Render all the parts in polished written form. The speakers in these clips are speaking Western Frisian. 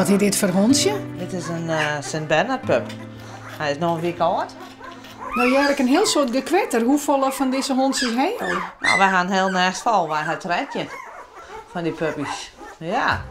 Wat is dit foar hûntsje? Dit is in Sint Bernard pup. Hy is no in wike âld. No hear ik in hiel soad gekwetter. Hoefolle fan dizze hûntsjes ha jo? No, wy ha in hiel nêst fol. Wy ha 13 fan dy puppies. Ja.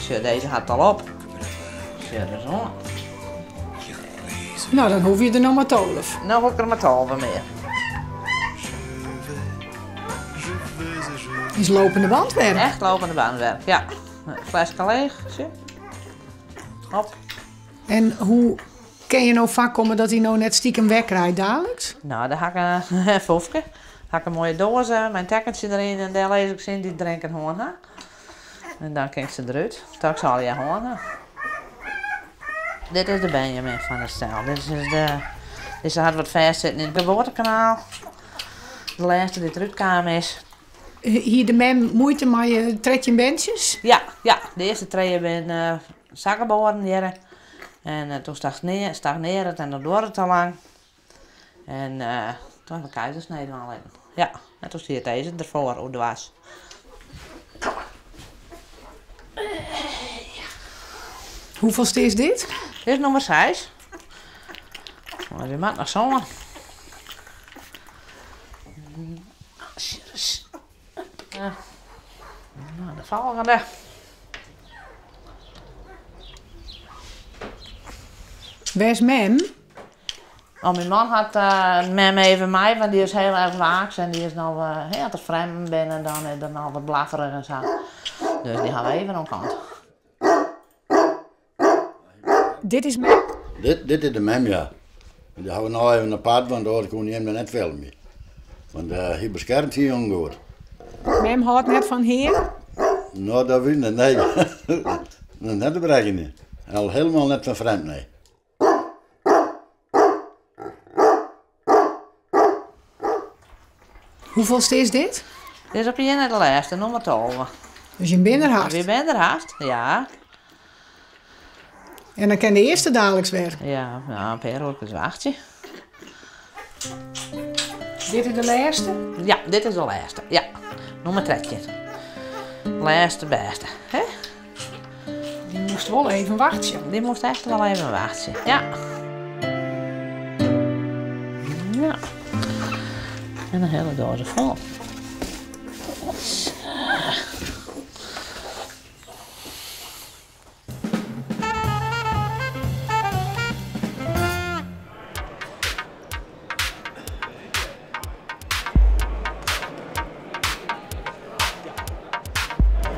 Sjoch, dizze hat it al op. Sjoch ris oan. No, dan hoege je der noch mar 12. No hoech ik der mar 12 mear. Is lopende bandwerk. Echt lopende bandwerk, ja. Fleske leech, sjoch. Hop. En hoe kin je no foarkomme dat hy no net stikem wer krijt daliks? No, dêr ha ik in foefke. Ha ik in moaie doaze mei in tekkentsje deryn en dêr lis ik se yn dy't drinken hân ha. En dan kin ik se derút. Tot ik se allegear hân ha. Dit is de Benjamin fan it stel. Dit is de, dizze hat wat fêstsitten yn it geboartekanaal. De lêste dy't derút kaam is. Hie de mem muoite mei 13 berntsjes? Ja, ja. De earste trije binne sa geboren hjir. En toen stagnearre it en dat duorre te lang. En toen ha ik de keizersnee dwaan litten. Ja, en toen stiet dizze derfoar oerdwars. Hoefolste is dit? Dit is nûmer seis. Mar wy moatte noch sân. No, de folgjende. Wêr is mem? Oh, myn man hat mem even mei, want dy is hiel erch waaks en dy is no, hè, as der frjemden binne, dan is er noch wat blafferich en sa. Dus dy ha we even oan kant. Dit is mem? Dit is de mem, ja. Dy ha we no even apart, want oars koene jim der net filmje. Want hy beskermt syn jongen goed. Mem hâldt net fan hear? No, dat wit ik net, nee. Net te berekkenjen. Al helemaal net fan frjemd, nee. Hoefolste is dit? Dit is op ien nei de lêste, nûmer 12. Dus jim binne der hast? Wy binne der hast, ja. En dan kin de earste daliks wer? Ja, no, in pear oerkes wachtsje. Dit is de lêste? Ja, dit is de lêste, ja. Nûmer 13. Lêste bêste, hè? Dy moast wol even wachtsje. Dy moast echt wol even wachtsje, ja. Ja. En in hiele doaze fol.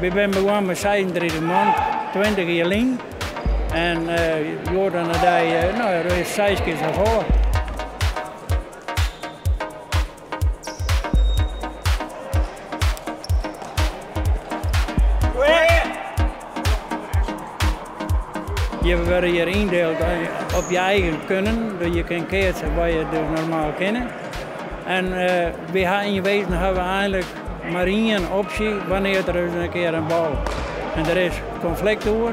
Wy binne begûn mei 36 man, 20 jier lyn. En hjoed oan de dei, no ja, dat is seis kear safolle. Je wurde hjir yndield op je eigen kunnen, dus je kin keatse wat je dus normaal kinne. En wy ha yn wezen hawwe we eigenlik mar ien opsje wannear't der ris in kear in bal en der is konflikt oer,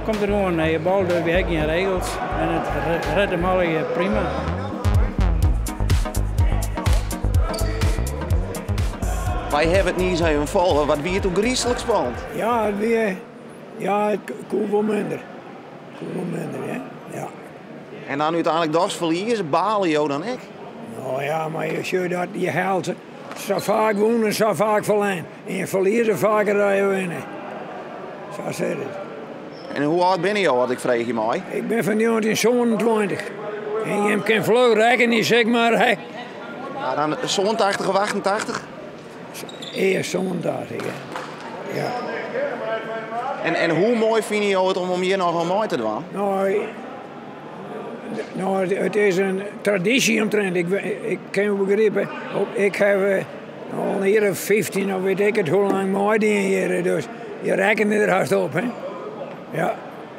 komt der gewoan in nije bal, dus wy ha gjin regels en it rêdt him allegear prima. Wy hawwe it niis even folge, wat wie it ôfgryslik spannend. Ja, it wie, ja, it koe wol minder. Koe wol minder, hè. Ja. En dan úteinlik dochs ferlieze, bale jo dan ek? No ja, mar je sjogge dat je hellet sa faak wûn en sa faak ferlern. En je ferlieze faker dan je winne. Sa sit it. En hoe âld binne jo, as ik freegje mei? Ik bin fan 1927. En jim kin fluch rekkenje, sis mar. Hè. Ja, dan 87 of 88? Earst 87, ja. ja. En hoe moai fine jo it om hjir noch oan mei te dwaan? No, no, it is in tradysje omtrint. Ik kin begripe, ik haw al in jier of 15 of wit ik it hoe lang meidien hjir. Dus je rekkenje der hast op, hè. Ja.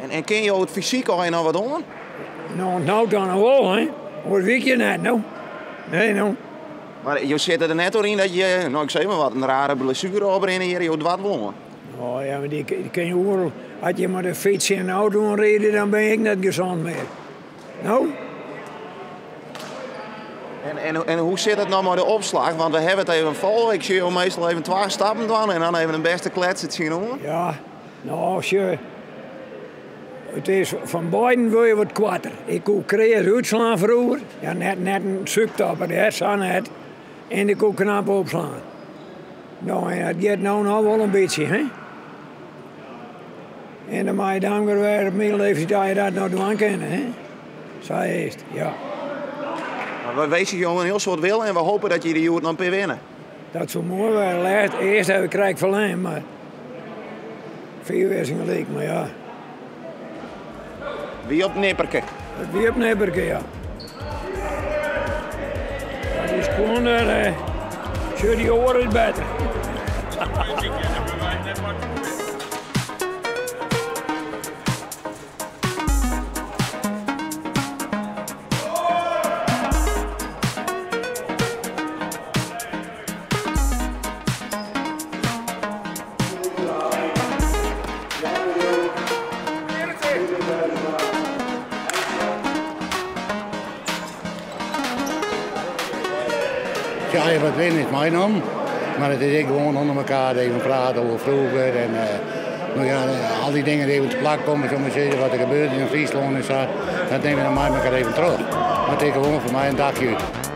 En kin jo it fysyk al noch wat oan? No, no dan wol, hè. Oars wit je net, no. Nee, no. Mar jo sitte der net oer yn dat je, no ik sis mar wat, in rare blessuere oprinne hjir, jo doart wol oan. Oh ja, mar dy kin je oeral. As je mei de fyts en de auto oanride, dan bin je ek net gezond mear. No? En, en, en hoe sit it no mei de opslach? Want we hawwe it even folge. Ik sjoch jo meastal even twa stappen dwaan en dan even in bêste klets der tsjinoan. Ja, no sjoch. It is fan beiden wurd je wat koarter. Ik koe kreas útslaan froeger. Ja, net, net in subtopper, hè, sa net. En ik koe knap opslaan. No, en dat giet no noch wol in bytsje, hè. En dan mei je dankber wêze op myn leeftiid dat je dat noch dwaan kinne, hè. Sa is it, ja. Mar we winskje jo in hiel soad wille en we hoopje dat je der hjoed noch in pear winne. Dat soe moai wêze. Lêst, earst ha we krekt ferlern, mar fiif is in gelyk, mar ja. Wie op Nipperke. It wie op Nipperke, ja. Ja, dy skuon dêr, eh, sjoch dy oare is better. Ja, wat winnen is meinommen. Mar it is ek gewoan ûnder elkoar even prate oer froeger en no ja, al dy dingen even te plak komme, soe mar sizze, wat der gebeurt yn Fryslân en sa. Dat nimme we dan mei elkoar even troch. Mar it is gewoan foar my in dagje út.